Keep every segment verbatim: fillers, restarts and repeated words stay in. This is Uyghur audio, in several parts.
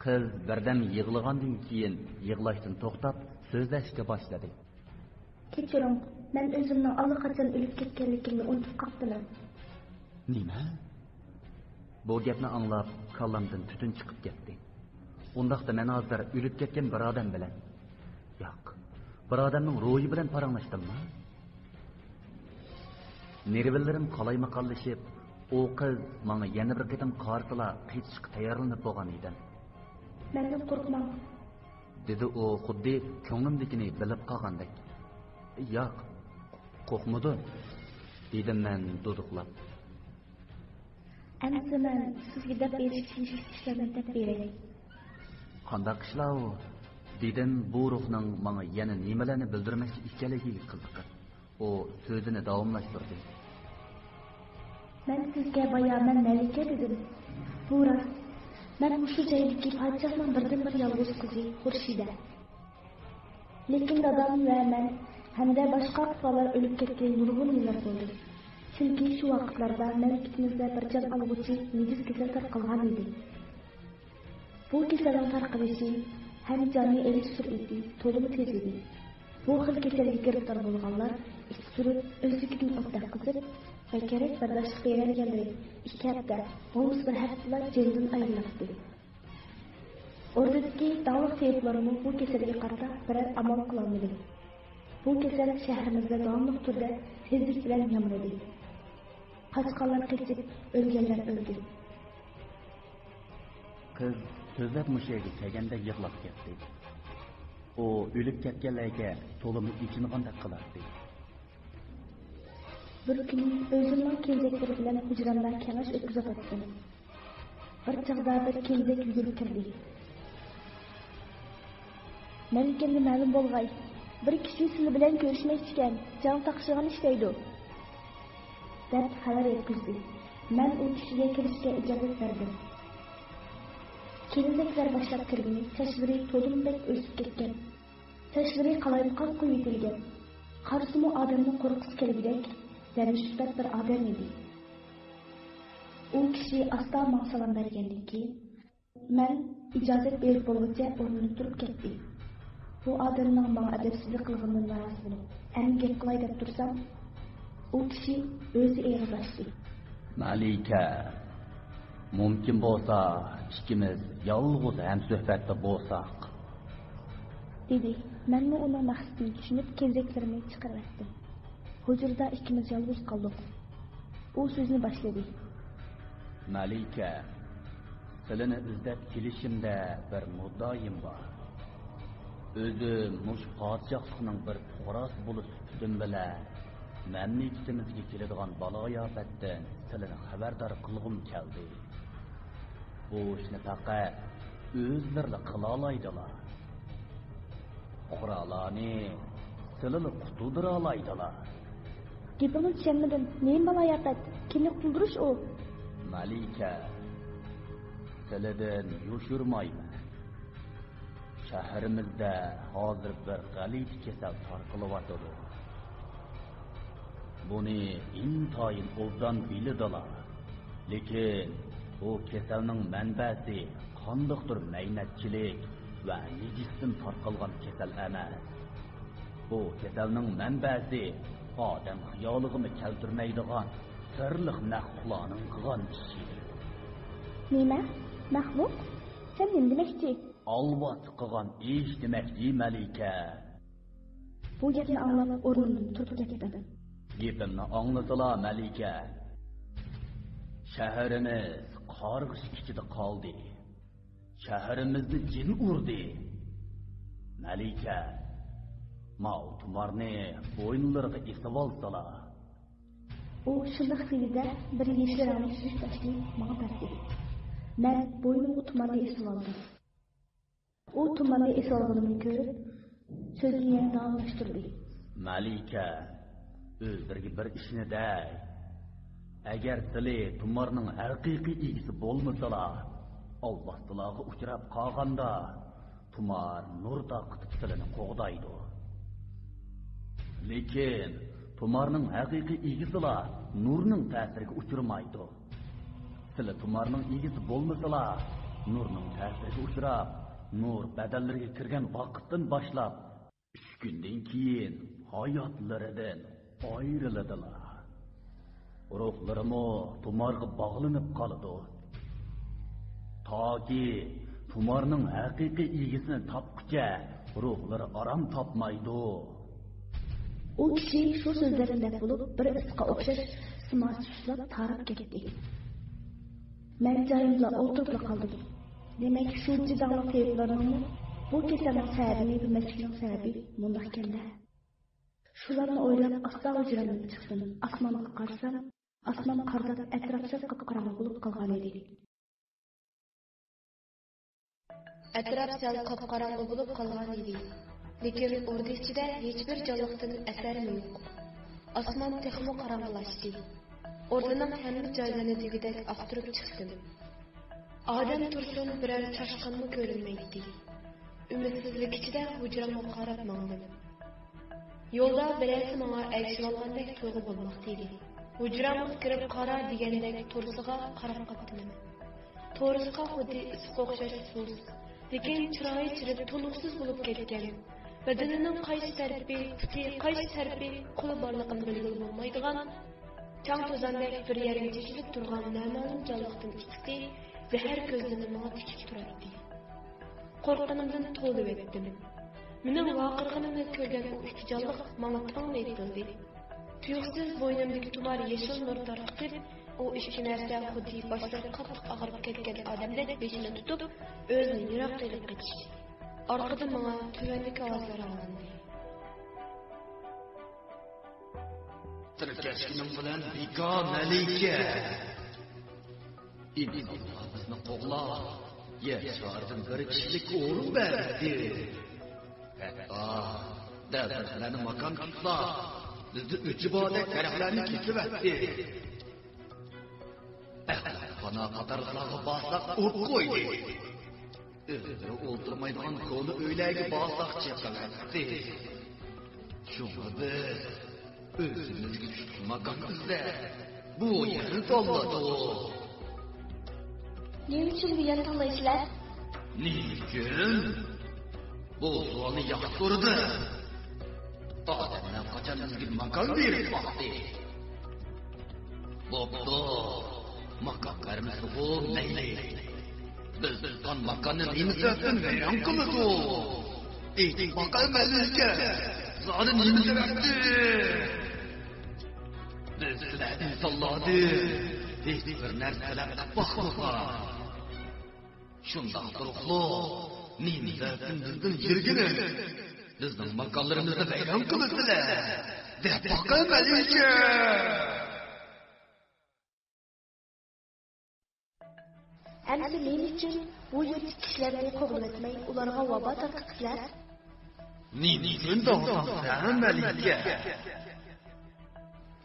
قىز بىردەم يىغلىغاندىن كېيىن يىغلاشتىن توختاپ سۆزلەشكە باشلىدى. كەچۈرۈڭ، مەن ئۆزۈمنىڭ ئاللىقاچان ئۆلۈپ كەتكەنلىكىمنى ئۇنتۇپ قاپتىمەن. نېمە؟ بۇ گەپنى ئاڭلاپ كاللامدىن تۈتۈن چىقىپ كەتتى. ئۇنداقتا مەن ھازىر ئۆلۈپ كەتكەن بىر ئادەم بىلەن، ياق، بىر ئادەمنىڭ روھى بىلەن پاراڭلاشتىممۇ؟ نېرۋىلىرىم قالايمىقانلىشىپ، ئۇ قىز ماڭا يەنە بىر قېتىم قارىسىلا قېچىشقا تەييارلىنىپ بولغان ئىدىم. مەندىن قورقماڭ، دېدى ئۇ خۇددى كۆڭلۈمدىكىنى بىلىپ قالغاندەك. ياق، قورقمىدىم، دېدىم مەن دۇدۇقلاپ. ئەمدى مەن سىزگە دەپ بېرىشكە تېگىشلىك ئىشلارنى دەپ بېرەي. قانداق ئىشلار ئۇ؟ دېدىم بۇ روھنىڭ ماڭا يەنە نېمىلەرنى بىلدۈرمەكچى ئىكەنلىكىگە قىزىقىپ. ئۇ سۆزىنى داۋاملاشتۇردى. مەن سىزگە بايا مەن مەلىكە دېدىم. بۇ راست. مەن مۇشۇ جايدىكى پادىشاھنىڭ بىردىنبىر يالغۇز قىزى خۇرشىدە. لېكىن دادام ۋە مەن ھەمدە باشقا ئاتا-ئانىلار ئۆلۈپ كەتكىلى نۇرغۇن يىللار بولدى. چۈنكى شۇ ۋاقىتلاردا مەملىكىتىمىزدە بىر جان ئالغۇچى نىجىس كېسەل تارقالغان ئىدى. بۇ كېسەلنىڭ تارقىلىشى ھەم جاننى ئېلىش سۈرئىتى تولىمۇ تېز ئىدى. بۇ خىل كېسەلگە گىرىپتار بولغانلار ئىچى سۈرۈپ، ئۆزلۈكىدىن ئوت تەققۈزۈپ ۋە كېرەك بەرداشلىق بېرەلىگەنلىرى ئىككى ھەپتە، بولمىسا بىر ھەپتىلا جېنىدىن ئايرىلاتتى. ئوردىدىكى داڭلىق تېۋىپلارمۇ بۇ كېسەلگە قارىتا بىرەر ئامال قىلالمىدى. بۇ كېسەل شەھىرىمىزدە داۋاملىق تۈردە تېزلىك بىلەن يامرىدى. قاچقانلار قېچىپ، ئۆلگەنلەر ئۆلدى. قىز سۆزلەپ مۇشۇ يەرگە كەلگەندە يىغلاپ كەتتى. ئۇ ئۆلۈپ كەتكەنلەرگە تولىمۇ ئېچىنغاندەك قىلاتتى. بىر كۈنى ئۆزۈمنىڭ كېنىزەكلىرى بىلەن ھۇجرامدا كېڭەش ئۆتكۈزۈۋاتاتتىم. بىر چاغدا بىر كېنىزەك يۈگۈرۈپ كىردى. مەلىكەمگە مەلۇم بولغاي، بىر كىشى سىلە بىلەن كۆرۈشمەكچىكەن، جان تاقىشىدىغان ئىش دەيدۇ، دەپ خەۋەر يەتكۈزدى. مەن ئۇ كىشىگە كىرىشكە ئىجازەت بەردىم. كېنىزەكلەر باشلاپ كىرگىنى چاچلىرى تولىمۇ بەك ئۆسۈپ كەتكەن. چاچلىرى قالايمىقان قويۇۋېتىلگەن. قارىسىمۇ ئادەمنىڭ قورققۇسى كەلگۈدەك دەمى شۈپەت بىر ئادەم ئىدى. ئۇ كىشى ئاستا ماڭا سالام بەرگەندىن كېيىن، مەن ئىجازەت بېرىپ بولغۇچە ئورنىدىن تۇرۇپ كەتتى. بۇ ئادەمنىڭ ماڭا ئەدەپسىزلىك قىلغىنىدىن نارازى بولۇپ، ئەمدى گەپ قىلاي دەپ تۇرسام، ئۇ كىشى ئۆزى ئېغىز ئاچتى. مەلىكە، مۇمكىن بولسا، ئىككىمىز يالغۇز ھەمسۆھبەتتە بولساق، دېدى. مەنمۇ ئۇنىڭ مەقسىتىنى چۈشىنىپ، كېنىزەكلىرىمنى چىقىرىۋەتتىم. ھۇجرىدا ئىككىمىز يالغۇز قالدۇق. ئۇ سۆزىنى باشلىدى. مەلىكە، سىلىنى ئىزدەپ كېلىشىمدە بىر مۇددىئايىم بار. ئۆزۈم مۇشۇ پادىشاھلىقنىڭ بىر پۇقراسى بولۇش سۈپىتىم بىلەن مەملىكىتىمىزگە كېلىدىغان بالا-ئاپەتتىن سىلىنى خەۋەردار قىلغۇم كەلدى. بۇ ئىشنى پەقەت ئۆزلىرىلا قىلالايدىلا. پۇقرالارنى سىلىلا قۇتۇلدۇرالايدىلا. گېپىڭنى چۈشەنمىدىم. نېمە بالا-ئاپەت؟ كىمنى قۇتۇلدۇرۇش ئۇ؟ مەلىكە، سىلىدىن يوشۇرمايمەن. شەھىرىمىزدە ھازىر بىر غەلىتە كېسەل تارقىلىۋاتىدۇ. بۇنى ئىنتايىن ئوبدان بىلىدىلا. لېكىن بۇ كېسەلنىڭ مەنبەسى قانداقتۇر مەينەتچىلىك ۋە نىجىستىن تارقالغان كېسەل ئەمەس. بۇ كېسەلنىڭ مەنبەسى ئادەم خىيالىغىمۇ كەلتۈرمەيدىغان سىرلىق مەخلۇقلارنىڭ قىلغان ئىشى. نېمە؟ مەخلۇق؟ سەن نېمە دېمەكچى؟ ئالۋاستى قىلغان ئىش دېمەكچى، مەلىكە. بۇ گەپنى ئاڭلاپ ئورنۇمدىن تۇرۇپ كەتتىم. گېپىمنى ئاڭلىسىلا، مەلىكە. شەھىرىمىز قارغىش ئىچىدە قالدى. شەھىرىمىزنى جىن ئۇردى. مەلىكە، ماۋۇ تۇمارنى بوينلىرىغا ئېسىۋالسىلا. ئۇ شۇنداق دېدى-دە، بىر يېشىل رەڭلىك يۈك تاشنى ماڭا بەردى. مەن بوينۇمغا تۇمارنى ئېسىۋالدىم. ئۇ تۇمارنى ئېسىۋالغىنىمنى كۆرۈپ، سۆزىنى يەنە داۋاملاشتۇردى. مەلىكە، ئۆزلىرىگە بىر ئىشنى دەي. ئەگەر سىلى تۇمارنىڭ ھەقىقىي ئىگىسى بولمىسىلا، ئالۋاستىلارغا ئۇچراپ قالغاندا، تۇمار نۇر تارقىتىپ سىلىنى قوغدايدۇ. لېكىن تۇمارنىڭ ھەقىقىي ئىگىسىلا نۇرنىڭ تەسىرىگە ئۇچرىمايدۇ. سىلى تۇمارنىڭ ئىگىسى بولمىسىلا، نۇرنىڭ تەسىرىگە ئۇچراپ، نۇر بەدەنلىرىگە كىرگەن ۋاقىتتىن باشلاپ، ئۈچ كۈندىن كېيىن ھاياتلىرىدىن ئايرىلىدىلا. روھلىرىمۇ تۇمارغا باغلىنىپ قالىدۇ. تاكى تۇمارنىڭ ھەقىقىي ئىگىسىنى تاپقۇچە روھلىرى ئارام تاپمايدۇ. ئۇ كىشى شۇ سۆزلەرنى دەپ بولۇپ، بىر ئىسقا ئوخشاش سىما سۇسلاپ تارىپ كەتتى. مەن جايىمدىلا ئولتۇرۇپلا قالدىم. دېمەك، شۇ جىداڭلىق تېۋىپلارنىڭمۇ بۇ كېسەلنىڭ سەۋەبىنى بىلمەسلىكىنىڭ سەۋەبى مۇنداقكەن-دە. شۇلارنى ئويلاپ، ئاستا ھۇجرامدىن چىقتىم. ئاسمانغا قارىسام، ئاسمان قارىداپ، ئەتراپ سەل قاپقاراڭغۇ بولۇپ قالغانىدى. ئەتراپ سەل قاپقاراڭغۇ بولۇپ قالغانىدى. لېكىن ئوردا ئىچىدە ھېچبىر جانلىقتىن ئەسەرمۇ يوق. ئاسمان تېخىمۇ قاراڭغۇلاشتى. ئوردىنىڭ ھەممە جايلىرىنى دېگۈدەك ئاختۇرۇپ چىقتىم. ئادەم تۇرسۇن، بىرەر چاشقانمۇ كۆرۈنمەيتتى. ئۈمىدسىزلىك ئىچىدە ھۇجرامغا قاراپ ماڭدىم. يولدا بىرەرسى ماڭا ئەگىشىۋالغاندەك تۇيغۇ بولماقتا ئىدى. ھۇجرامغا كىرىپ قارا دېگەندەك تورۇسىغا قاراپ قاپتىمەن. تورۇسقا خۇددى ئىسقا ئوخشاش سۇس، لېكىن چىرايى چىرىپ تونۇقسىز بولۇپ كەتكەن، بەدىنىنىڭ قايسى تەرىپى، پۇتى، قايسى تەرىپى، قولى بارلىقىنى بىلگىلى بولمايدىغان، چاڭ-توزاندەك بىر يەرگە چېچىلىپ تۇرغان نامەلۇم جانلىقتىن ئىككىسى زەھەر كۆزلىرىنى ماڭا تىكىپ تۇراتتى. قورققىنىمدىن توۋلىۋەتتىم. مېنىڭ ۋارقىرىغىنىمنى كۆرگەن ئۇ ئىككى جانلىق ماڭا تاڭلا يېتىلدى. تۇيۇقسىز بوينۇمدىكى تۇمار يېشىل نۇر تارقىتىپ، ئۇ ئىككى نەرسە خۇددى باشلىرى قاتتىق ئاغرىپ كەتكەن ئادەمدەك بېشىنى تۇتۇپ، ئۆزىنى يىراق ئېلىپ قېچىشتى. ئارقىدىن ماڭا تۆۋەندىكى ئاۋازلار ئاڭلاندى. تىركەشكىنىڭ بىلەن بىكار مەلىكە. ئىنسانلار بىزنى قوغلاپ، يەر شارىدىن بىر كىشىلىك ئورۇن بەردى. ھەتتا دەرەخلەرنى ماكان قىلسا، بىزنى ئۆچى باردەك دەرەخلەرنى كېسىۋەتتى. ئەخلەتخانا قاتارلىقلارغا بارساق ئوت قويدى. ئۆزلىرى ئولتۇرمايدىغان كونا ئۆيلەرگە بارساق چېقىۋەتتى. شۇڭا بىز ئۆزىمىزگە سۈپىتى ماكان ئىزدەپ، بۇ يەرنى تاللىدۇق. نېمە ئۈچۈن بۇ يەرنى تاللايسىلەر؟ نېمە ئۈچۈن؟ بۇ سوئالنى ياخشى سورىدىڭ. ئادەملەر قاچان بىزگە ماكان بېرىپ باقتى؟ بوپتۇ، ماكان بەرمىسىغۇ مەيلى. بىز تۇتقان ماكاننى نېمە سەۋەبتىن ۋەيران قىلىدۇ؟ ئېيتىپ باقاي، مەلىكە، زادى نېمە سەۋەبتىن؟ بىز سىلەر ئىنسانلاردىن ھېچ بىر نەرسە تەلەپ قىلىپ باقمىغان. شۇنداق تۇرۇقلۇق، نېمە سەۋەبتىن بىزدىن يىرگىنىپ، بىزنىڭ ماكانلىرىمىزنى ۋەيران قىلىسىلەر؟ دەپ باقاي، مەلىكە! ئەمسە نېمە ئۈچۈن بۇ يۇرتتىكى كىشىلەرنى قوغلىۋەتمەي، ئۇلارغا ۋابا تارقىتىسىلەر؟ نېمە ئۈچۈن دەۋاتامسەن، مەلىكە؟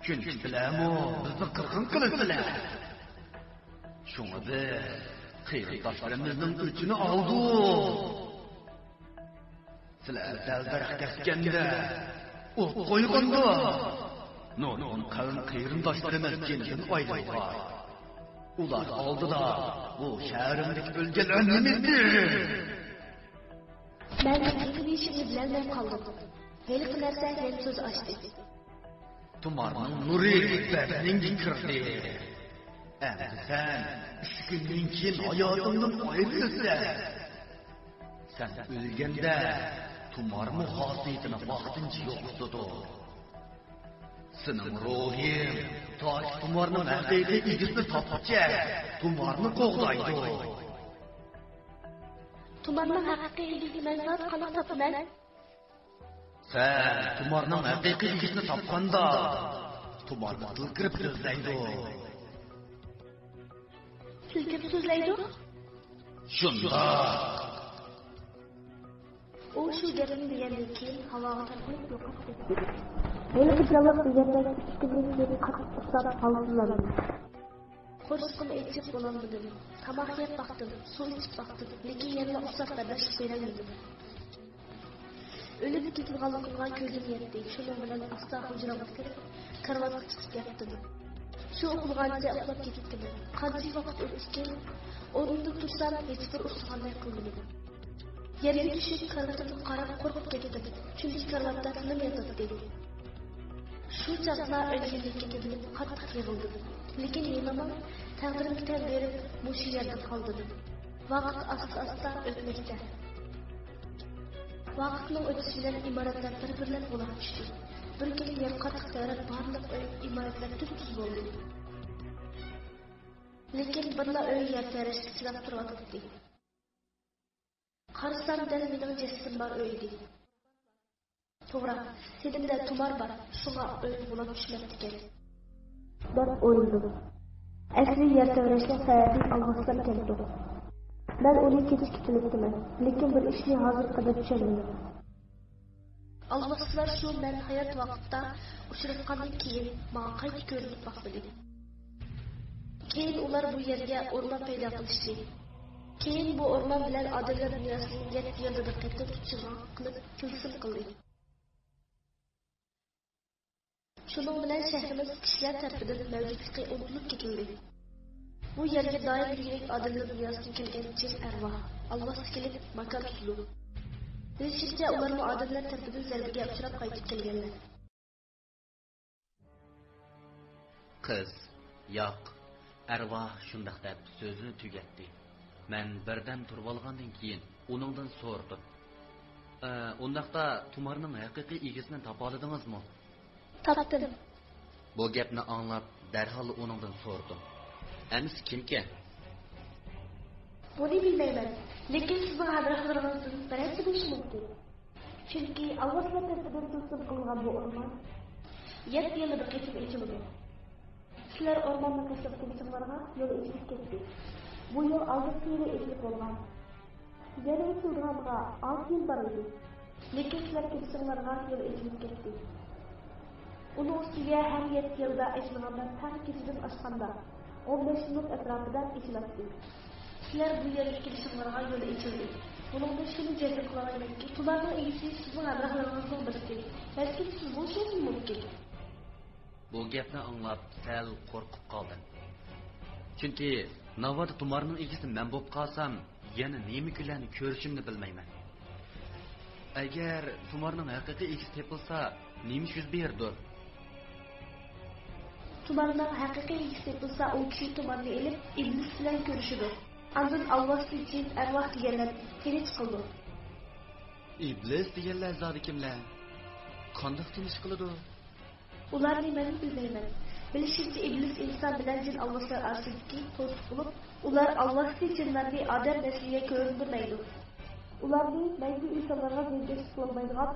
چۈنكى سىلەرمۇ بىزنى قىرغىن قىلىسىلەر. شۇڭا بىز قېرىنداشلىرىمىزنىڭ ئۆچىنى ئالدۇق. سىلەر دەل-دەرەخ كەسكەندە، ئوت قويغاندا، نۇرغۇن قەۋم قېرىنداشلىرىمىز جېنىدىن ئايرىلغان. ئۇلار ئالدىدا بۇ شەھىرىمدىكى ئۆلگەنلەر نېمىسى؟ مەن نېمە دېيىشىمنى بىلەلمەي قالدىم. ھېلىقى نەرسە يەنە سۆز ئاچتى. تۇمارنىڭ نۇرى بەدىنىڭگە كىردى. ئەمدى سەن ئۈچ كۈندىن كېيىن ھاياتىڭدىن ئايرىلىسەن. سەن ئۆلگەندە تۇمارمۇ خاسىيىتىنى ۋاقتىنچە يوقىتىدۇ. سېنىڭ روھىڭ تاكى تۇمارنىڭ ھەقىقىي ئىگىسىنى تاپقۇچە تۇمارنى قوغدايدۇ. تۇمارنىڭ ھەقىقىي ئىگىسىنى مەن زادى قانداق تاپىمەن؟ سەن تۇمارنىڭ ھەقىقىي ئىگىسىنى تاپقاندا، تۇمار تىل كىرىپ سۆزلەيدۇ. تىل كىرىپ سۆزلەيدۇ؟ شۇنداق. ئۇ شۇ گەپنى دېگەندىن كېيىن ھاۋاغا تارقىلىپ يوقاپ كەتتى. ھېلىقى جانلىق دېگەندەك ئىككىمىز يەنە قاتتىق ئۇسساپ ھالسىزلاندىم. قورسىقىم ئېچىپ بولالمىدىم. تاماق يەپ باقتىم، سۇ ئىچىپ باقتىم، لېكىن يەنىلا ئۇسساپ بەرداشلىق بېرەلمىدىم. ئۆلۈپ كېتىدىغانلىقىمغا كۆزۈم يەتتى. شۇنىڭ بىلەن ئاستا ھۇجرامغا كىرىپ، كارىۋاتقا چىقىپ ياتتىم. شۇ ئۇخلىغانچە ئۇخلاپ كېتىپتىمەن. قانچە ۋاقىت ئۆتتىكىن، ئورنۇمدىن تۇرسام، ھېچبىر ئۇخلىغاندەك قىلمىدىم. يەرگە چۈشۈپ، كارىۋىتىمغا قاراپ قورقۇپ كەتتىم. چۈنكى كارىۋاتتا تىلىم ياتاتتى. شۇ چاغلا ئۆلگەنلىكىمنى بىلىپ قاتتىق يىغلىدىم. لېكىن يەنىلا تەقدىرىمگە تەن بېرىپ، مۇشۇ يەردە قالدىم. ۋاقىت ئاستا-ئاستا ئۆتمەكتە. ۋاقىتنىڭ ئۆتۈشى بىلەن ئىمارەتلەر بىر-بىرلەپ غۇلاپ چۈشتى. بىر كۈنى يەر قاتتىق تەۋرەپ، بارلىق ئۆي، ئىمارەتلەر تۈپتۈز بولدى. لېكىن بىرلا ئۆي يەر تەۋرەشكە چىداپ تۇرۇۋاتاتتى. قارىسام، دەل مېنىڭ جەسىتىم بار ئۆي ئىدى. توغرا، تېنىمدە تۇمار بار، شۇڭا ئۆيۈم غۇلاپ چۈشمەپتىكەن، دەپ ئويلىدىم. ئەسلى يەر تەۋرەشنىڭ سەۋەبى ئالۋاستىلار ئىكەنتۇق. مەن ئۇنى كېچىكىپ بىلىپتىمەن، لېكىن بىر ئىشنى ھازىرغا قەدەر چۈشەنمىدىم. ئالۋاستىلار شۇ مەن ھايات ۋاقىتتا ئۇچراتقاندىن كېيىن ماڭا قايتا كۆرۈنۈپ باقمىدى. كېيىن ئۇلار بۇ يەرگە ئورمان پەيدا قىلىشتى. كېيىن بۇ ئورمان بىلەن ئادەملەر دۇنياسىنى يەتتە يىلدا بىر قېتىم تۇتىشىدىغان قىلىپ تىلسىم قىلدى. شۇنىڭ بىلەن شەھىرىمىز كىشىلەر تەرىپىدىن مەۋجۇتلۇقى ئۇنتۇلۇپ كېتىلدى. بۇ يەرگە دائىم دېگۈدەك ئادەملەر دۇنياسىدىن كەلگەن جىن ئەرۋاھ، ئالۋاستى كېلىپ ماكان تۇتىدۇ. بىلىشىمچە، ئۇلارمۇ ئادەملەر تەرىپىدىن زەربىگە ئۇچراپ قايتىپ كەلگەنلەر. قىز، ياق، ئەرۋاھ شۇنداق دەپ سۆزىنى تۈگەتتى. مەن بىردەم تۇرۇۋالغاندىن كېيىن ئۇنىڭدىن سورىدىم. ئە، ئۇنداقتا تۇمارنىڭ ھەقىقىي ئىگىسىنى تاپالىدىڭىزمۇ؟ تاپتىم. بۇ گەپنى ئاڭلاپ، دەرھال ئۇنىڭدىن سورىدىم. ئەمىسە كىمكەن؟ بۇنى بىلمەيمەن، لېكىن سىزنىڭ ھەمراھلىرىڭىزدىن بىرەرسى بولۇشى مۇمكىن. چۈنكى ئالۋاستىلار تەرىپىدىن تىلسىم قىلىنغان بۇ ئورمان يەتتە يىلدا بىر قېتىم ئېچىلىدۇ. سىلەر ئورماننى قېشىغا كېلىشىڭلارغا يول ئېچىلىپ كەتتى. بۇ يول ئالدىنقى يىلى ئېچىلىپ بولغان. يەنە ئېچىلىدىغانغا ئالتە يىل بار ئىدى. لېكىن سىلەر كېلىشىڭلارغا يول ئېچىلىپ كەتتى. ئۇنىڭ ئۈستىگە ھەر يەتتە يىلدا ئېچىلغاندا تەڭ كېچىدىن ئاشقاندا ئون بەش مىنۇت ئەتراپىدا ئېچىلاتتى. سىلەر بۇ يەرگە كېلىشىڭلارغا يول ئېچىلدى. بۇنىڭدىن شۇنى جەزم قىلالايمەنكى، تۇمارنىڭ ئىگىسى سىزنىڭ ھەمراھلىرىڭىزنىڭ بىرسى، بەلكى سىز بولۇشىڭىز مۇمكىن. بۇ گەپنى ئاڭلاپ سەل قورقۇپ قالدىم. چۈنكى ناۋادا تۇمارنىڭ ئىگىسى مەن بولۇپ قالسام، يەنە نېمە كۈنلەرنى كۆرۈشۈمنى بىلمەيمەن. ئەگەر تۇمارنىڭ ھەقىقىي ئىگىسى تېپىلسا، نېمە ئىش يۈز بېرىدۇ؟ تۇمارنىڭ ھەقىقىي ئىگىسى تېپىلسا، ئۇ كىشى تۇمارنى ئېلىپ، ئىبلىس بىلەن كۆرۈشىدۇ. ئاندىن ئالۋاستى جىن ئەرۋاھ دېگەنلەر تىنچ قىلىدۇ. ئىبلىس دېگەنلەر زادى كىملەر؟ قانداق تىنچ قىلىدۇ؟ ئۇلارنى مەنمۇ بىلمەيمەن. بىلىشىمچە، ئىبلىس ئىنسان بىلەن جىن ئالۋاستىلار ئارىسىدىكى توسۇق بولۇپ، ئۇلار ئالۋاستى جىنلارنى ئادەم نەسلىگە كۆرۈندۈرمەيدۇ. ئۇلارنى مەڭگۈ ئىنسانلارغا زېرىكىشكە بولمايدىغان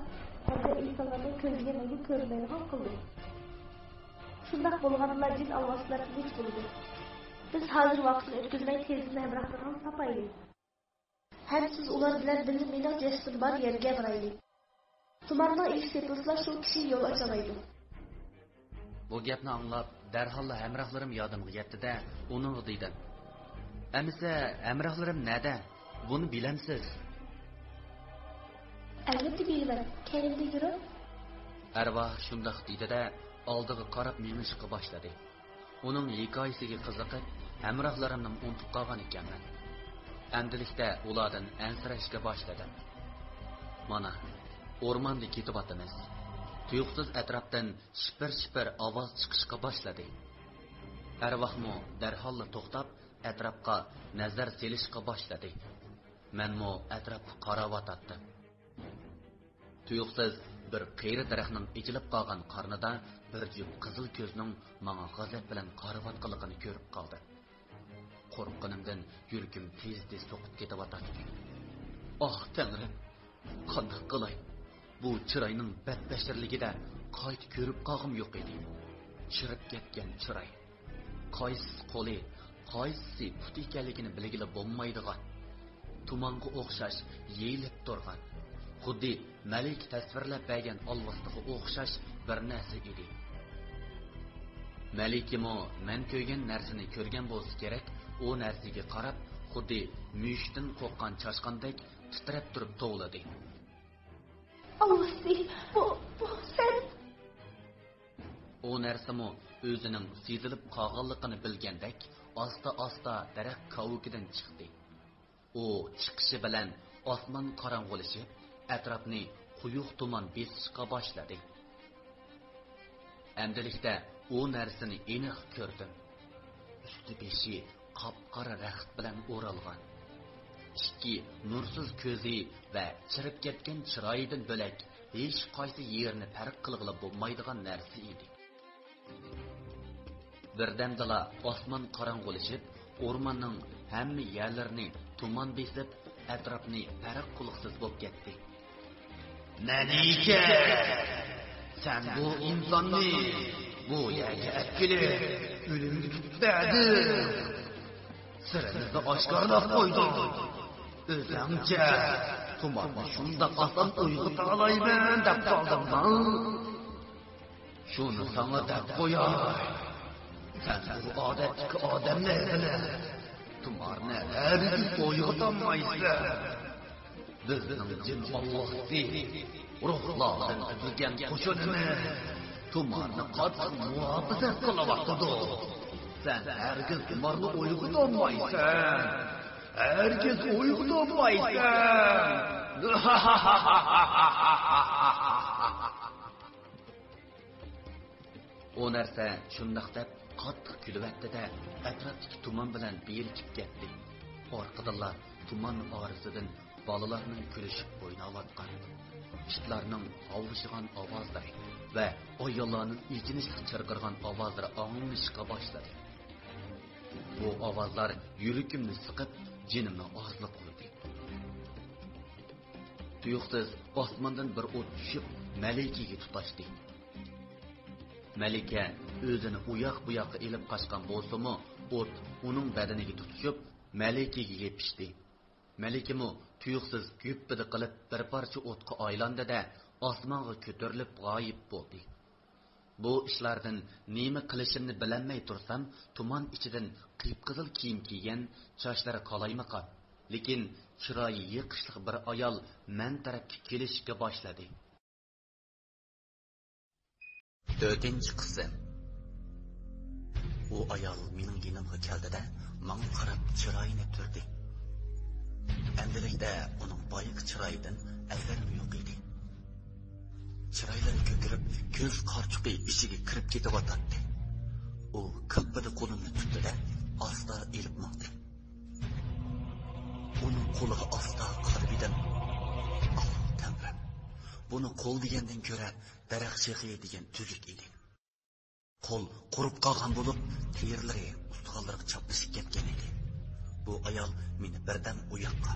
ھەمدە ئىنسانلارنىڭ كۆزىگە مەڭگۈ كۆرۈنمەيدىغان قىلدى. شۇنداق بولغاندىلا جىن ئالۋاستىلار تىنچ بولىدۇ. بىز ھازىر ۋاقىتنى ئۆتكۈزمەي تېزدىن ھەمراھلىرىڭىزنى تاپايلى. ھەم سىز ئۇلار بىلەن بىللە مېنىڭ جەسىتىم بار يەرگە بارايلى. تۇمارنىڭ ئىگىسى تېپىلسىلا شۇ كىشى يول ئاچالايدۇ. بۇ گەپنى ئاڭلاپ، دەرھاللا ھەمراھلىرىم يادىمغا يەتتى-دە، ئۇنىڭغا دېدىم: ئەمىسە ھەمراھلىرىم نەدە؟ بۇنى بىلەمسىز؟ ئەلۋەتتە بىلىمەن. كەينىمدىن يۈرۈڭ. ئەرۋاھ شۇنداق دېدى-دە، ئالدىغا قاراپ مېڭىشقا باشلىدى. ئۇنىڭ ھېكايىسىگە قىزىقىپ، ھەمراھلىرىمنىمۇ ئۇنتۇپ قالغان ئىكەنمەن. ئەمدىلىكتە ئۇلاردىن ئەنسىرەشكە باشلىدىم. مانا، ئورماندا كېتىۋاتىمىز. تۇيۇقسىز ئەتراپتىن شىپىر-شىپىر ئاۋاز چىقىشقا باشلىدى. ئەرۋاھمۇ دەرھاللا توختاپ، ئەتراپقا نەزەر سېلىشقا باشلىدى. مەنمۇ ئەتراپقا قاراۋاتاتتىم. تۇيۇقسىز بىر قېرى دەرەخنىڭ ئېچىلىپ قالغان قارنىدا بىر جۈپ قىزىل كۆزنىڭ ماڭا غەزەپ بىلەن قارىۋاتقانلىقىنى كۆرۈپ قالدىم. قورققىنىمدىن يۈرىكىم تېز-تېز سوقۇپ كېتىۋاتاتتى. ئاھ، تەڭرىم! قانداق قىلاي؟ بۇ چىراينىڭ بەتبەشىرلىكىدە قايتا كۆرۈپ قالغۇم يوق ئىدى. چىرىپ كەتكەن چىراي. قايسىسى قولى، قايسىسى پۇتى ئىكەنلىكىنى بىلگىلى بولمايدىغان، تۇمانغا ئوخشاش يېيىلىپ تۇرغان، خۇددى مەلىكە تەسۋىرلەپ بەرگەن ئالۋاستىغا ئوخشاش بىر نەرسە ئىدى. مەلىكىمۇ مەن كۆرگەن نەرسىنى كۆرگەن بولسا كېرەك، ئۇ نەرسىگە قاراپ، خۇددى مۈشۈكتىن قورققان چاشقاندەك تىترەپ تۇرۇپ توۋلىدى. ئالۋاستى، بۇ، بۇ سەن! ئۇ نەرسىمۇ ئۆزىنىڭ سېزىلىپ قالغانلىقىنى بىلگەندەك، ئاستا-ئاستا دەرەخ كاۋىكىدىن چىقتى. ئۇ چىقىشى بىلەن ئاسمان قاراڭغۇلىشىپ، ئەتراپنى قويۇق تۇمان بېسىشقا باشلىدى. ئەمدىلىكتە ئۇ نەرسىنى ئېنىق كۆردۈم. ئۈستى بېشى قاپقارا رەخت بىلەن ئورالغان، ئىككى نۇرسىز كۆزى ۋە چىرىپ كەتكەن چىرايىدىن بۆلەك ھېچقايسى يېرىنى پەرق قىلغىلى بولمايدىغان نەرسە ئىدى. بىردەمدىلا ئاسمان قاراڭغۇلىشىپ، ئورماننىڭ ھەممە يەرلىرىنى تۇمان بېسىپ، ئەتراپنى پەرق قىلغۇسىز بولۇپ كەتتى. مەلىكە! سەن بۇ ئىنساننى بۇ يەرگە ئەكېلىپ، ئۆلۈمگە تۇتۇپ بەردىڭ. سىرىمىزنى ئاشكارىلاپ قويدۇڭ. ئۆزۈڭچە تۇماننى شۇنداق ئاسان ئويغىتالايمەن دەپ قالدىڭمۇ؟ شۇنى ساڭا دەپ قوياي. سەن بۇ ئادەتتىكى ئادەملەر بىلەن تۇماننى ھەرگىز ئويغىتالمايسەن. بىزنىڭ جىن ئالۋاستى، روھلاردىن تۈزۈلگەن قوشۇنىمىز تۇماننى قاتتىق مۇھاپىزەت قىلىۋاتىدۇ. سەن ھەرگىز تۇماننى ئويغىتالمايسەن. ھەرگىز ئويغىتالمايسەن. ئۇ نەرسە شۇنداق دەپ قاتتىق كۈلۈۋەتتى-دە، ئەتراپتىكى تۇمان بىلەن بىرىكىپ كەتتى. ئارقىدىنلا تۇمان ئارىسىدىن بالىلارنىڭ كۈلۈشۈپ ئويناۋاتقان، ئىتلارنىڭ ھاۋلىشىدىغان ئاۋازلىرى ۋە ئاياللارنىڭ ئېچىنىشلىق چىرقىرىغان ئاۋازلىرى ئاڭلىنىشقا باشلىدى. بۇ ئاۋازلار يۈرىكىمنى سىقىپ، جېنىمنى ئازلىتىۋەتتى. تۇيۇقسىز ئاسماندىن بىر ئوت چۈشۈپ، مەلىكىگە تۇتاشتى. مەلىكە ئۆزىنى ئۇياق-بۇياققا ئېلىپ قاچقان بولسىمۇ، ئوت ئۇنىڭ بەدىنىگە تۇتىشىپ، مەلىكىگە يېپىشتى. مەلىكىمۇ تۇيۇقسىز گۈپپىدە قىلىپ بىر پارچە ئوتقا ئايلاندى-دە، ئاسمانغا كۆتۈرۈلۈپ غايىب بولدى. بۇ ئىشلاردىن نېمە قىلىشىمنى بىلەلمەي تۇرسام، تۇمان ئىچىدىن قىپقىزىل كىيىم كىيگەن، چاچلىرى قالايمىقان، لېكىن چىرايى يېقىشلىق بىر ئايال مەن تەرەپكە كېلىشكە باشلىدى. تۆتىنچى قىسىم. ئۇ ئايال مېنىڭ يېنىمغا كەلدى-دە، ماڭا قاراپ چىرايىنى تۈردى. ئەمدىلىكتە ئۇنىڭ بايىقى چىرايىدىن ئەسەرمۇ يوق ئىدى. چىرايلىرى كۆكىرىپ، كۆز قارىچۇقى ئىچىگە كىرىپ كېتىۋاتاتتى. ئۇ كاپپىدە قولۇمنى تۇتتى-دە، ئاستا ئېلىپ ماڭدى. ئۇنىڭ قولىغا ئاستا قارىۋىدىم. ئاھ، تەڭرىم! بۇنى قول دېگەندىن كۆرە دەرەخ شېخى دېگەن تۈزۈك ئىدى. قول قۇرۇپ قالغان بولۇپ، تېرىلىرى ئۇستىخانلىرىغا چاپلىشىپ كەتكەن ئىدى. بۇ ئايال مېنى بىردەم ئۇ ياققا،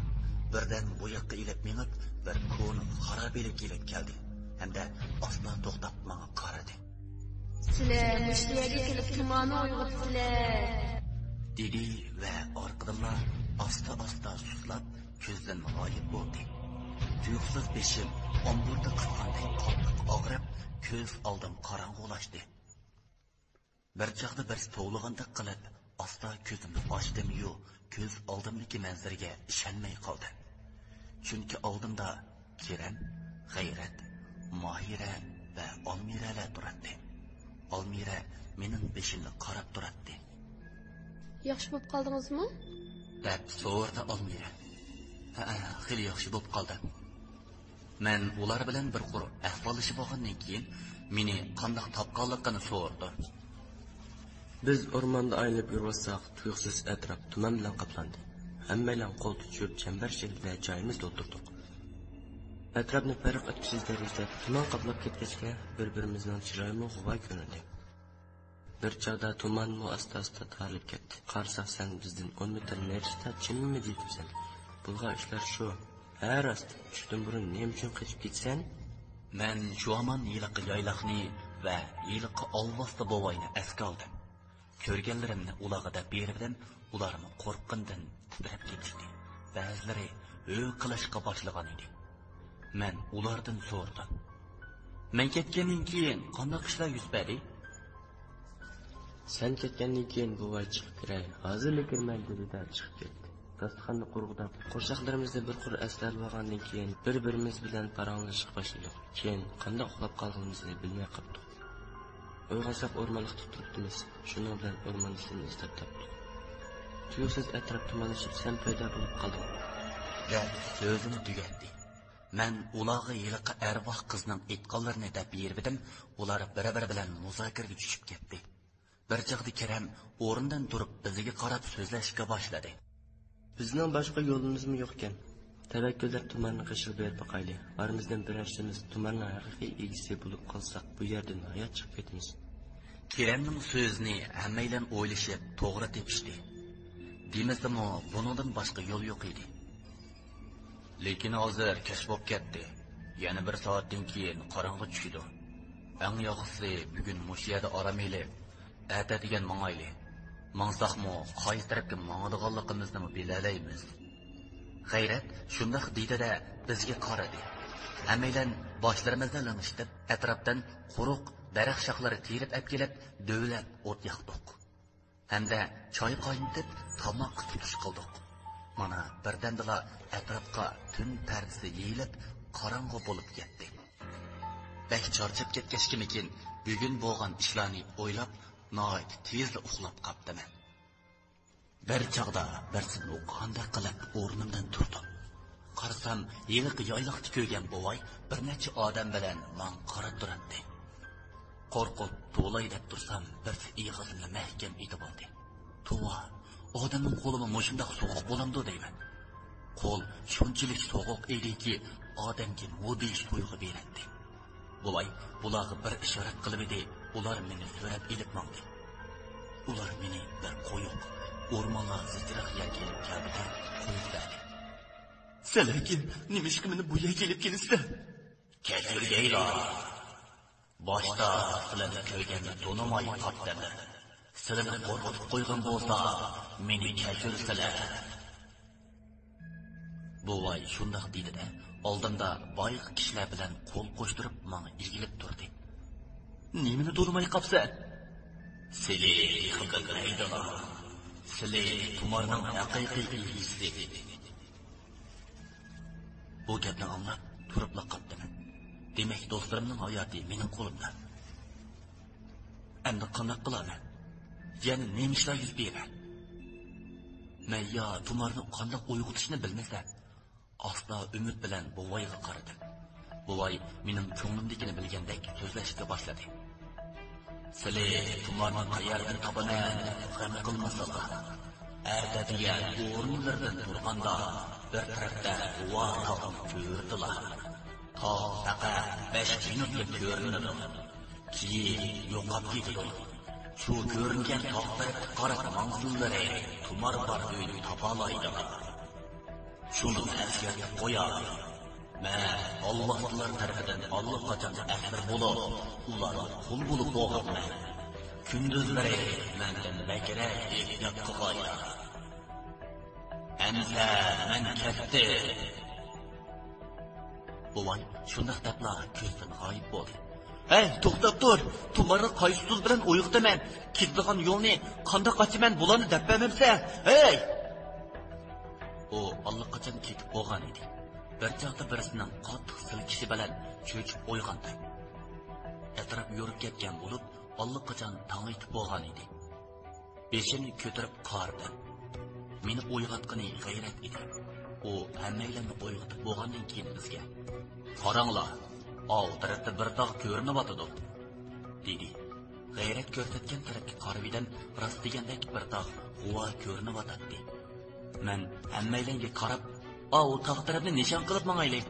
بىردەم بۇ ياققا ئېلىپ مېڭىپ، بىر كونا خارابىلىككە ئېلىپ كەلدى ھەمدە ئاستا توختاپ ماڭا قارىدى. سىلەر مۇشۇ يەرگە كېلىپ تۇماننى ئويغىتىسىلەر، دېدى ۋە ئارقىدىنلا ئاستا-ئاستا سۇسلاپ، كۆزدىن غايىب بولدى. تۇيۇقسىز بېشىم ئامبۇردا قىسقاندەك قاتتىق ئاغرىپ، كۆز ئالدىم قاراڭغۇلاشتى. بىر چاغدا بىرسى توۋلىغاندەك قىلىپ، ئاستا كۆزۈمنى ئاچتىم-يۇ، كۆز ئالدىمدىكى مەنزىرىگە ئىشەنمەي قالدىم. چۈنكى ئالدىمدا كېرەم، غەيرەت، ماھىرە ۋە ئالمىرەلەر تۇراتتى. ئالمىرە مېنىڭ بېشىمنى قاراپ تۇراتتى. ياخشى بولۇپ قالدىڭىزمۇ؟ دەپ سورىدى ئالمىرە. ھەئە، خېلى ياخشى بولۇپ قالدىم. مەن ئۇلار بىلەن بىر قۇر ئەھۋاللىشىپ بولغاندىن كېيىن، مېنى قانداق تاپقانلىقىنى سورىدى. بىز ئورماندا ئايلىنىپ يۈرۈۋاتساق، تۇيۇقسىز ئەتراپ تۇمان بىلەن قاپلاندى. ھەممەيلەن قول تۇتۇشۇپ، چەمبەر شەكلىدە جايىمىزدا ئولتۇردۇق. ئەتراپنى پەرق ئەتكۈسىز دەرىجىدە تۇمان قاپلاپ كەتكەچكە، بىر-بىرىمىزنىڭ چىرايىمۇ غۇۋا كۆرۈندى. بىر چاغدا تۇمانمۇ ئاستا-ئاستا تارىلىپ كەتتى. قارىساق، سەن بىزدىن ئون مېتىر نېرىسىدا چىممىدى دەپسەن. بولغان ئىشلار شۇ. ھە، راست، چۈشتىن بۇرۇن نېمە ئۈچۈن قېچىپ كېتىسەن؟ مەن شۇ ھامان ھېلىقى يايلاقنى ۋە ھېلىقى ئالۋاستى بوۋاينى ئەسكە ئالدىم. كۆرگەنلىرىمنى ئۇلارغا دەپ بېرىۋىدىم، ئۇلارمۇ قورققىنىدىن تىترەپ كېتىشتى. بەزىلىرى ھۆ قىلىشقا باشلىغان ئىدى. مەن ئۇلاردىن سورىدىم، مەن كەتكەندىن كېيىن قانداق ئىشلار يۈز بەردى؟ سەن كەتكەندىن كېيىن بوۋاي چىقىپ كىرەي، ھازىرلا كىرىمەن دېدى-دە چىقىپ كەتتى. داستىخاننى قۇرغۇداپ، قورساقلىرىمىزنى بىر قۇر ئەسلەۋالغاندىن كېيىن، بىر-بىرىمىز بىلەن پاراڭلىشىشقا باشلىدۇق. كېيىن قانداق ئۇخلاپ قالغىنىمىزنى بىلمەي قاپتۇق. ئويغانساق ئورمانلىقتا تۇرۇپتىمىز. شۇنىڭ بىلەن ئورماندا سېنى ئىزدەپ تاپتۇق. تۇيۇقسىز ئەتراپ تۇمانلىشىپ، سەن پەيدا بولۇپ قالدىڭ. دەپ سۆزىنى تۈگەتتى. مەن ئۇلارغا ھېلىقى ئەرۋاھ قىزنىڭ ئېيتقانلىرىنى دەپ بېرىۋىدىم، ئۇلار بىر-بىرى بىلەن مۇزاكىرىگە چۈشۈپ كەتتى. بىر چاغدا كېرەم ئورنىدىن تۇرۇپ بىزگە قاراپ سۆزلەشكە باشلىدى. بىزنىڭ باشقا يولىمىزمۇ يوقكەن. تەۋەككۈللەپ تۇمارنىڭ قېشىغا بېرىپ باقايلى. ئارىمىزدىن بىرەرسىمىز تۇمارنىڭ ھەقىقىي ئىگىسى بولۇپ قالساق، بۇ يەردىن ھايات چىقىپ كېتىمىز. كېرەمنىڭ سۆزىنى ھەممەيلەن ئويلىشىپ توغرا تېپىشتى. دېمىسىمۇ، بۇنىڭدىن باشقا يول يوق ئىدى. لېكىن ھازىر كەچ بولۇپ كەتتى. يەنە بىر سائەتتىن كېيىن قاراڭغۇ چۈشىدۇ. ئەڭ ياخشىسى بۈگۈن مۇشۇ يەردە ئارام ئېلىپ، ئەتە دېگەن ماڭايلى. ماڭساقمۇ قايسى تەرەپكە ماڭىدىغانلىقىمىزنىمۇ بىلەلەيمىز. غەيرەت شۇنداق دېدى-دە، بىزگە قارىدى. ھەممەيلەن باشلىرىمىزنى لىڭشىتىپ، ئەتراپتىن قۇرۇق دەرەخ شاخلىرى تېرىپ ئەپكېلىپ، دۆۋىلەپ ئوت ياقتۇق. ھەمدە چاي قاينىتىپ، تاماققا تۇتۇش قىلدۇق. مانا، بىردەمدىلا ئەتراپقا تۈن پەردىسى يېيىلىپ، قاراڭغۇ بولۇپ كەتتى. بەك چارچاپ كەتكەچكىمىكىن، بۈگۈن بولغان ئىشلارنى ئويلاپ، ناھايىتى تېزلا ئۇخلاپ قاپتىمەن. بىر چاغدا بىرسىدىن ئوقۇغاندەك قىلىپ ئورنۇمدىن تۇردۇم. قارىسام، ھېلىقى يايلاقتا كۆرگەن بوۋاي بىر نەچچە ئادەم بىلەن ماڭا قاراپ تۇراتتى. قورقۇپ توۋلاي دەپ تۇرسام، بىرسى ئېغىزىمنى مەھكەم ئېتىۋالدى. توۋا، ئادەمنىڭ قولىمۇ مۇشۇنداق سوغۇق بولامدۇ دەيمەن. قول شۇنچىلىك سوغۇق ئىدىكى، ئادەمگە مۇ دېيىش تۇيغۇ بېرەتتى. بوۋاي بۇلارغا بىر ئىشارەت قىلىۋىدى، ئۇلار مېنى سۆرەپ ئېلىپ ماڭدى. ئۇلار مېنى بىر قويۇق، ئورمانلار زىچراق يەرگە ئېلىپ كەلدى-دە، قويۇپ بەردى. سىلەركىن نېمىشقا مېنى بۇ يەرگە ئېلىپ كېلىسىلەر؟ كەچۈرگەيلا. باشتا سىلەرنى كۆرگەندە تونۇماي قاپتىمەن. سىلەرنى قورقۇتۇپ قويغان بولسا، مېنى كەچۈرسىلەر. بوۋاي شۇنداق دېدى-دە، ئالدىمدا بايىق كىشىلەر بىلەن قول قوشتۇرۇپ ماڭا ئېگىلىپ تۇردى. نېمىنى تونۇماي قاپسەن؟ سىلى تېخى بىلمەيدىلا. سىلى تۇمارنىڭ ھەقىقىي ئىگىسى. بۇ گەپنى ئاڭلاپ تۇرۇپلا قاپتىمەن. دېمەك، دوستلىرىمنىڭ ھاياتى مېنىڭ قولۇمدا. ئەمدى قانداق قىلارمەن؟ يەنە نېمە ئىشلار يۈز بېرەر؟ مەن يا تۇمارنى قانداق ئويغىتىشنى بىلمىسەم. ئاستا ئۈمىد بىلەن بوۋايغا قارىدىم. بوۋاي مېنىڭ كۆڭلۈمدىكىنى بىلگەندەك سۆزلەشكە باشلىدى. سىلى تۇمارنى قەيەردىن تاپىمەن، غەم قىلمىسىلا. ئەتە دېگەن ئورۇنلىرىدىن تۇرغاندا، بىر تەرەپتە غۇۋا تاغنى كۆردىلا. تاغ پەقەت بەش مىنۇتلا كۆرۈنىدۇ. كېيىن يوقاپ كېتىدۇ. شۇ كۆرۈنگەن تاغ تەرەپكە قاراپ ماڭسۇنلىرى، تۇمار بار ئۆينى تاپالايدىلا. شۇنىمۇ ئەسكەرتىپ قوياي. مەن ئالۋاستىلار تەرىپىدىن ئاللىقاچان ئەسىر بولۇپ، ئۇلارغا قۇل بولۇپ بولغانمەن. كۈندۈزلىرى مەندىن بەكرەك ئېھتىيات قىلغايلا. ئەمىسە مەن كەتتىم. بوۋاي شۇنداق دەپلا كۆزدىن غايىب بولدى. ھەي، توختاپ تۇر! تۇمارنى قايسى ئۇسۇل بىلەن ئويغىتىمەن؟ كېتىدىغان يولنى قانداق ئاچىمەن؟ بۇلارنى دەپ بەرمەمسەن؟ ھەي! ئۇ ئاللىقاچان كېتىپ بولغان ئىدى. بىر چاغدا بىرسىنىڭ قاتتىق سىلكىشى بىلەن چۆچۈپ ئويغاندىم. ئەتراپ يورۇپ كەتكەن بولۇپ، ئاللىقاچان تاڭ ئېتىپ بولغان ئىدى. بېشىمنى كۆتۈرۈپ قارىدىم. مېنى ئويغاتقىنى غەيرەت ئىدى. ئۇ ھەممەيلەننى ئويغىتىپ بولغاندىن كېيىن بىزگە، قاراڭلار، ئاۋۇ تەرەپتە بىر تاغ كۆرۈنۈۋاتىدۇ، دېدى. غەيرەت كۆرسەتكەن تەرەپكە قارىۋىدىم، راست دېگەندەك بىر تاغ غۇۋا كۆرۈنۈۋاتاتتى. مەن ھەممەيلەنگە قاراپ، ئاۋۇ تاغ تەرەپنى نىشان قىلىپ ماڭايلى،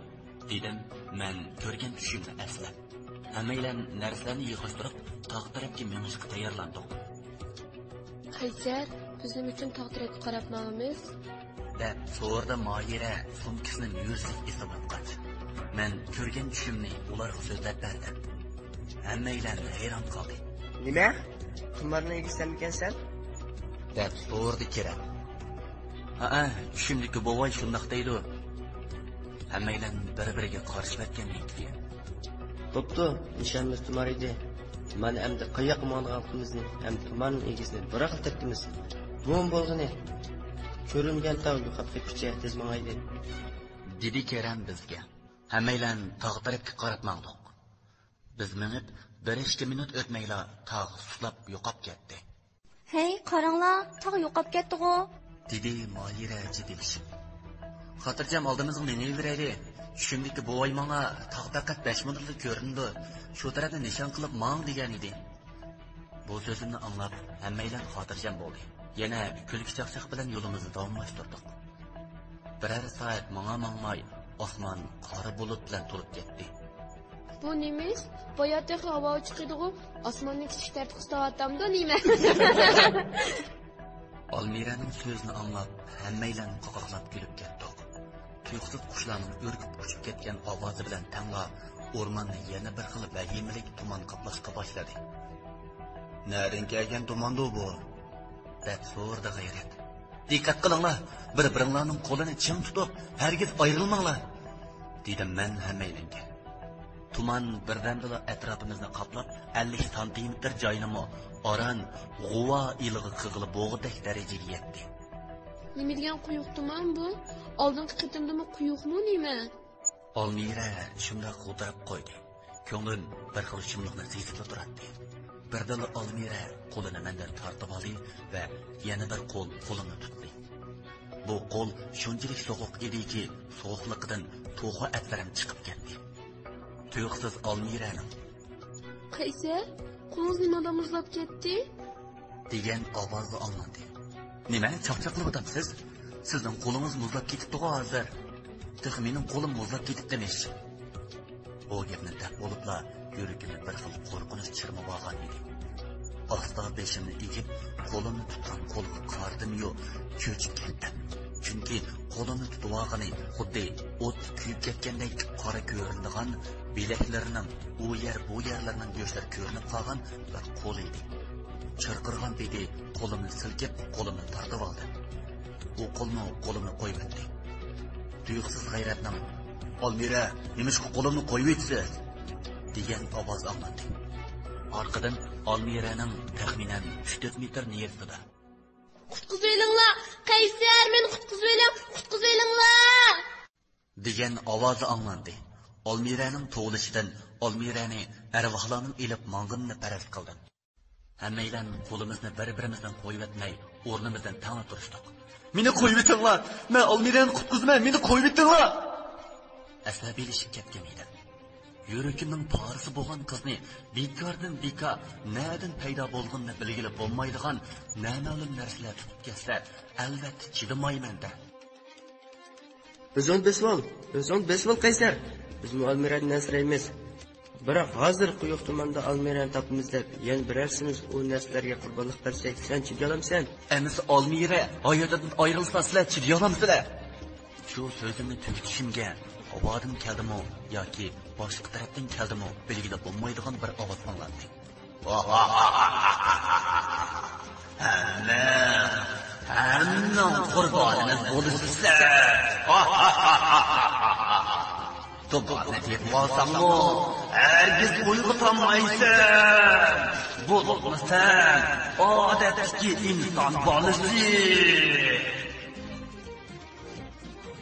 دېدىم، مەن كۆرگەن چۈشۈمنى ئەسلەپ. ھەممەيلەن نەرسىلەرنى يىغىشتۇرۇپ، تاغ تەرەپكە مېڭىشقا تەييارلاندۇق. قەيسەر، بىز نېمە ئۈچۈن تاغ تەرەپكە قاراپ ماڭىمىز؟ دەپ سورىدى ماھىرە سومكىسىنى مۈرىسىگە ئېسىۋاتقاچ. مەن كۆرگەن چۈشۈمنى ئۇلارغا سۆزلەپ بەردىم. ھەممەيلەن ھەيران قالدى. نېمە؟ تۇمارنىڭ ئىگىسى سەنمىكەنسەن؟ دەپ سورىدى كېرەم. ھەئە، چۈشۈمدىكى بوۋاي شۇنداق دەيدۇ. ھەممەيلەن بىر-بىرىگە قارىشىۋەتكەن ھېكايە. بوپتۇ، نىشانىمىز تۇمار ئىدى. مانا ئەمدى قاياققا ماڭىدىغانلىقىمىزنى ھەم تۇمارنىڭ ئىگىسىنى بىراقلا تېپىمىز. بۇمۇ بولغىنى، كۆرۈنگەن تاغ يوقاپ كەتكۈچە تېز ماڭايلى، دېدى كېرەم بىزگە. ھەممەيلەن تاغ تەرەپكە قاراپ ماڭدۇق. بىز مېڭىپ، بىر ئىككى مىنۇت ئۆتمەيلا تاغ سۇسلاپ يوقاپ كەتتى. ھەي، قاراڭلار، تاغ يوقاپ كەتتىغۇ! دېدى ماھىرە جىددىيلىشىپ. خاتىرجەم ئالدىمىزغا مېڭىۋېرەيلى. چۈشۈمدىكى بوۋاي ماڭا تاغ پەقەت بەش مىنۇتلا كۆرۈنىدۇ، شۇ تەرەپنى نىشان قىلىپ ماڭ دېگەنىدى. بۇ سۆزۈمنى ئاڭلاپ ھەممەيلەن خاتىرجەم بولدى. يەنە كۈلكە چاقچاق بىلەن يولىمىزنى داۋاملاشتۇردۇق. بىرەر سائەت ماڭا ماڭماي، ئاسمان قارا بۇلۇت بىلەن تولۇپ كەتتى. بۇ نېمە ئىش؟ بايا تېخى ھاۋا ئوچۇق ئىدىغۇ، ئاسماننى كىچىك تەرتىپ قىستاۋاتامدۇ نېمە؟ ئالمىرەنىڭ سۆزىنى ئاڭلاپ، ھەممەيلەن قاقاقلاپ كۈلۈپ كەتتۇق. تۇيۇقسىز قۇشلارنىڭ ئۈركۈپ ئۇچۇپ كەتكەن ئاۋازى بىلەن تەڭلا ئورماننى يەنە بىر خىل ۋەھىمىلىك تۇمان قاپلاشقا باشلىدى. «نەدىن كەلگەن تۇماندۇ بۇ؟» دەپ سورىدى غەيرەت. «دىققەت قىلىڭلار، بىر-بىرىڭلارنىڭ قولىنى چىڭ تۇتۇپ، ھەرگىز ئايرىلماڭلار!» دېدىم مەن ھەممەيلەنگە. تۇمان بىردەمدىلا ئەتراپىمىزنى قاپلاپ، ئەللىك سانتىمېتىر جاينىمۇ ئاران غۇۋا ئىلغا قىغىلى بوغۇدەك دەرىجىگە يەتتى. نېمە دېگەن قويۇق تۇمان بۇ؟ ئالدىنقى قېتىمدىمۇ قويۇقمۇ نېمە؟ ئالمىرە شۇنداق غودىراپ قويدى. كۆڭلۈم بىر خىل شۇملۇقنى سېزىپلا تۇراتتى. بىردىنلا ئالمىرە قولىنى مەندىن تارتىۋالدى ۋە يەنە بىر قول قولۇمنى تۇتتى. بۇ قول شۇنچىلىك سوغۇق ئىدىكى، سوغۇقلۇقىدىن توخۇ ئەتلىرىم چىقىپ كەتتى. تۇيۇقسىز ئالمىرەنىڭ، «قەيسەر، قولىڭىز نېمانداق مۇزلاپ كەتتى؟» دېگەن ئاۋازى ئاڭلاندى. «نېمە، چاقچاقلىۋاتامسىز؟ سىزنىڭ قولىڭىز مۇزلاپ كېتىپتىغۇ ھازىر. تېخى مېنىڭ قولۇم مۇزلاپ كېتىپتىمىش.» بۇ گەپنى دەپ بولۇپلا، يۈرىكىمنى بىر خىل قورقۇنچ چىرمىۋالغان ئىدى. ئاستا بېشىمنى ئېگىپ، قولۇمنى تۇتقان قولغا قارىدىميۇ، چۆچۈپ كەتتىم. چۈنكى قولۇمنى تۇتۇۋالغىنى خۇددى ئوتتا كۆيۈپ كەتكەندەك قارا كۆرۈنىدىغان، بىلەكلىرىنىڭ ئۇ يەر، بۇ يەرلىرىنىڭ گۆشلىرى كۆرۈنۈپ قالغان بىر قول ئىدى. چىرقىرىغان پېتى قولۇمنى سىلكىپ، قولۇمنى تارتىۋالدى. ئۇ قولمۇ قولۇمنى قويۇۋەتتى. تۇيۇقسىز غەيرەتنىڭ، «ئالمىرە، نېمىشقا قولۇمنى قويۇۋېتىسىز؟» دېگەن ئاۋاز ئاڭلاندى. ئارقىدىن ئالمىرەنىڭ تەخمىنەن ئۈچ تۆت مېتىر نېرىسىدا، «قۇتقۇزۇۋېلىڭلار! قەيسەر، مېنى قۇتقۇزۇۋېلىڭ! قۇتقۇزۇۋېلىڭلار!» دېگەن ئاۋازى ئاڭلاندى. ئالمىرەنىڭ توۋلىشىدىن ئالمىرەنى ئەرۋاھلارنىڭ ئېلىپ ماڭغىنىنى پەرەز قىلدىم. ھەممەيلەن قولىمىزنى بىر-بىرىمىزدىن قويۇۋەتمەي، ئورنىمىزدىن تەڭلا تۇرۇشتۇق. «مېنى قويۇۋېتىڭلار! مەن ئالمىرەنى قۇتقۇزىمەن! مېنى قويۇۋېتىڭلار!» ئەسەبىيلىشىپ كەتكەن ئىدىم. يۈرىكىمنىڭ پارىسى بولغان قىزنى بىكاردىن بىكار نەدىن پەيدا بولغىنىنى بىلگىلى بولمايدىغان نامەلۇم نەرسىلەر تۇتۇپ كەتسە، ئەلۋەتتە چىدىمايمەن-دە. «ئۆزۈڭنى بېسىۋال، ئۆزۈڭنى بېسىۋال، قەيسەر! بىزمۇ ئالمىرەدىن ئەنسىرەيمىز. بىراق ھازىر قويۇق تۇماندا ئالمىرەنى تاپىمىز دەپ، يەنە بىرەرسىمىز ئۇ نەرسىلەرگە قۇربانلىق بەرسەك، سەن چىدىيالامسەن؟» «ئەمىسە ئالمىرە ھاياتىدىن ئايرىلسا، سىلەر چىدىيالامسىلەر؟» شۇ سۆزۈمنى تۈگىتىشىمگە ھاۋادىن كەلدىمۇ ياكى باشقا تەرەپتىن كەلدىمۇ بىلگىلى بولمايدىغان بىر ئاۋاز ئاڭلاندى. «ھەممە، ھەممىڭ قۇربانىمىز بولىسىلەر. تۇماننى تېپىۋالساڭمۇ، ھەرگىز ئويغىتالمايسەن. بولۇپمۇ سەن ئادەتتىكى ئىنسان بالىسى.»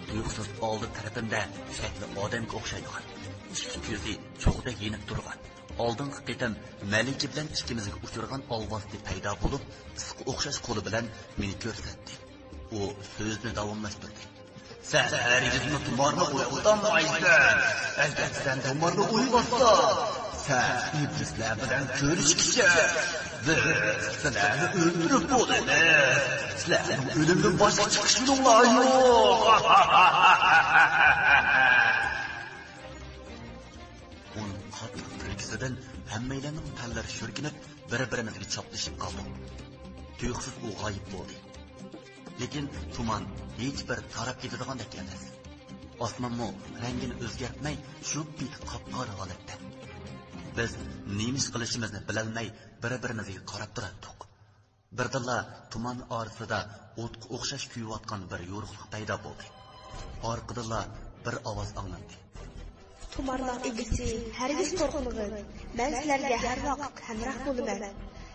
تۇيۇقسىز ئالدى تەرىپىمدە شەكلى ئادەمگە ئوخشايدىغان، ئىككى كۆزى چوغدەك يېنىپ تۇرغان، ئالدىنقى قېتىم مەلىكە بىلەن ئىككىمىزگە ئۇچرىغان ئالۋاستى پەيدا بولۇپ، ئىسقا ئوخشاش قولى بىلەن مېنى كۆرسەتتى. ئۇ سۆزىنى داۋاملاشتۇردى. سەن ھەرگىزمۇ تۇمارنى ئويغىتالمايسەن. ئەگەر سەن تۇمارنى ئويغاتساڭ، سەن ئىبلىسلەر بىلەن كۆرۈشكىچە، بىز سىلەرنى ئۆلتۈرۈپ بولىمىز. سىلەرنىڭ ئۆلۈمدىن باشقا چىقىش يولۇڭلار يوق. ئۇنىڭ قاتتىق كۈلكىسىدىن ھەممەيلەننىڭ تەنلىرى شۈركۈنۈپ، بىر-بىرىمىزگە چاپلىشىپ قالدۇق. تۇيۇقسىز ئۇ غايىب بولدى. لېكىن تۇمان ھېچبىر تاراپ كېتىدىغاندەك ئەمەس. ئاسمانمۇ رەڭگىنى ئۆزگەرتمەي، شۇ پېتى قاپقارا ھالەتتە. بىز نېمە ئىش قىلىشىمىزنى بىلەلمەي، بىر-بىرىمىزگە قاراپ تۇراتتۇق. بىردىنلا تۇمان ئارىسىدا ئوتقا ئوخشاش كۆيۈۋاتقان بىر يورۇقلۇق پەيدا بولدى. ئارقىدىنلا بىر ئاۋاز ئاڭلاندى. تۇمارنىڭ ئىگىسى، ھەرگىز قورقمىغىن. مەن سىلەرگە ھەر ۋاقىت ھەمراھ بولىمەن.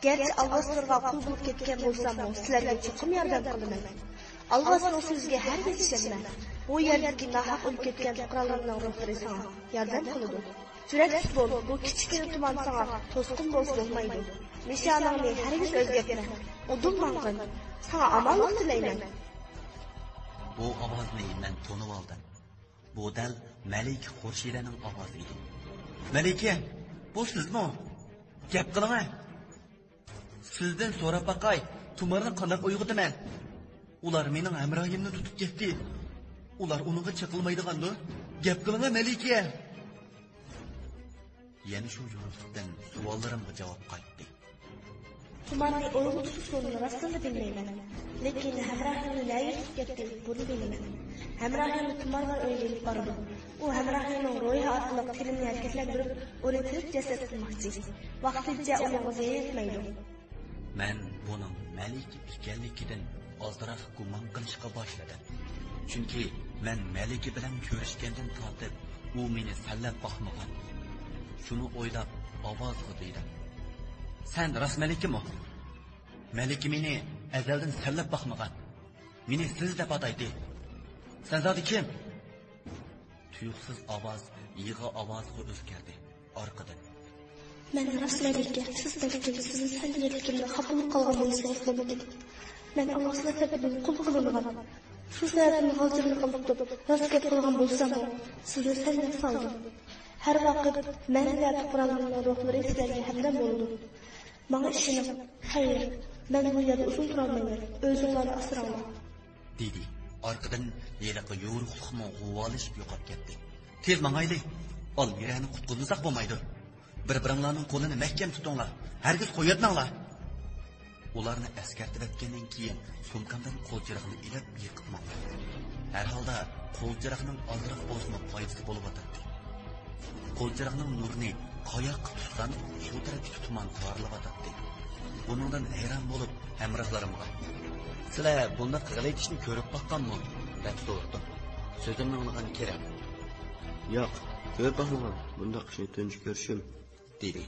گەرچە ئالۋاستىلارغا قۇل بولۇپ كەتكەن بولساممۇ، سىلەرگە چوقۇم ياردەم قىلىمەن. ئالۋاستىنىڭ سۆزىگە ھەرگىز ئىشەنمە. بۇ يەردىكى ناھەق ئۆلۈپ كەتكەن پۇقرالىرىمنىڭ روھلىرى ساڭا ياردەم قىلىدۇ. جۈرئەتلىك بول، بۇ كىچىككىنە تۇمان ساڭا توسقۇن بولسا بولمايدۇ. نىشانىڭنى ھەرگىز ئۆزگەرتمە. ئۇدۇل ماڭغىن. ساڭا ئامانلىق تىلەيمەن. بۇ ئاۋازنى مەن تونۇۋالدىم. بۇ دەل مەلىكە خورشىدەنىڭ ئاۋازى ئىدى. مەلىكە، بۇ سىزمۇ؟ گەپ قىلىڭە. سىزدىن سوراپ باقاي، تۇمارنى قانداق ئويغىتىمەن؟ ئۇلار مېنىڭ ھەمراھىمنى تۇتۇپ كەتتى. ئۇلار ئۇنىڭغا چېقىلمايدىغاندۇ؟ گەپ قىلىڭە، مەلىكە! يەنە شۇ يورۇقلۇقتىن سوئاللىرىمغا جاۋاب قايتتى. تۇمارنى ئويغا تۇتۇش يولىنى راستتىنلا بىلمەيمەن. لېكىن ھەمراھىمنى نەگە تۇتۇپ كەتتى، بۇنى بىلىمەن. ھەمراھىمنى تۇمارلار ئۆيىگە ئېلىپ بارىدۇ. ئۇ ھەمراھىمنىڭ روھى ئارقىلىق تېنىنى ھەرىكەتلەندۈرۈپ، ئۇنى تىرىك جەسەت قىلماقچى. ۋاقتىنچە ئۇنىڭغا زىيان يەتمەيدۇ. مەن بۇنىڭ مەلىكە ئىكەنلىكىدىن ئازراق گۇمان قىلىشقا باشلىدىم. چۈنكى مەن مەلىكە بىلەن كۆرۈشكەندىن تارتىپ، ئۇ مېنى سەنلەپ باقمىغان. شۇنى ئويلاپ، ئاۋازغا دېدىم: «سەن راست مەلىكىمۇ؟ مەلىكە مېنى ئەزەلدىن سەنلەپ باقمىغان. مېنى سىز دەپ ئاتايتتى. سەن زادى كىم؟» تۇيۇقسىز ئاۋاز يىغا ئاۋازغا ئۆزگەردى. ئارقىدىن: «مەن راست مەلىكە، سىز بەلكىم سىزنى سەن دېگەنلىكىمنى خاپىلىق قىلغان بولسىڭىز بولىدۇ. مەن ئاللا سىلەر تەرىپىدىن قۇل قىلىنغان. شۇ سەۋەبتىن غالجىرلىقىمنى تۇتۇپ، راست گەپ قىلغان بولساممۇ، سىزنى سەنلەپ سالدىم. ھەر ۋاقىت مەن ۋە پۇقرالىرىمنىڭ روھلىرى سىلەرگە ھەمدەم بولىدۇ. ماڭا ئىشىنىڭ. خەير، مەن بۇ يەردە ئۇزۇن تۇرالمايمەن. ئۆزۈڭلارنى ئاسراڭلار.» دېدى. ئارقىدىن ھېلىقى يورۇقلۇقمۇ غۇۋالىشىپ يوقاپ كەتتى. «تېز ماڭايلى! ئالمىرەنى قۇتقۇزمىساق بولمايدۇ. بىر-بىرىڭلارنىڭ قولىنى مەھكەم تۇتۇڭلار، ھەرگىز قويۇۋەتمەڭلار.» ئۇلارنى ئەسكەرتىۋەتكەندىن كېيىن سومكامدىن قول چىراغنى ئېلىپ يېقىپ ماڭدىم. ھەر ھالدا قول چىراغنىڭ ئازراق بولسىمۇ پايدىسى بولۇۋاتاتتى. قول چىراغنىڭ نۇرىنى قاياققا تۇتسام، شۇ تەرەپتىكى تۇمان تارىلىۋاتاتتى. بۇنىڭدىن ھەيران بولۇپ، ھەمراھلىرىمغا: «سىلەر بۇنداق غىلىتىشنى كۆرۈپ باققانمۇ؟» دەپ سورىدىم. سۆزۈمنى ئاڭلىغان كېرەم: «ياق، كۆرۈپ باقمىغان، بۇنداق ئىشنى تۇنجى كۆرۈشۈم.» دېدى.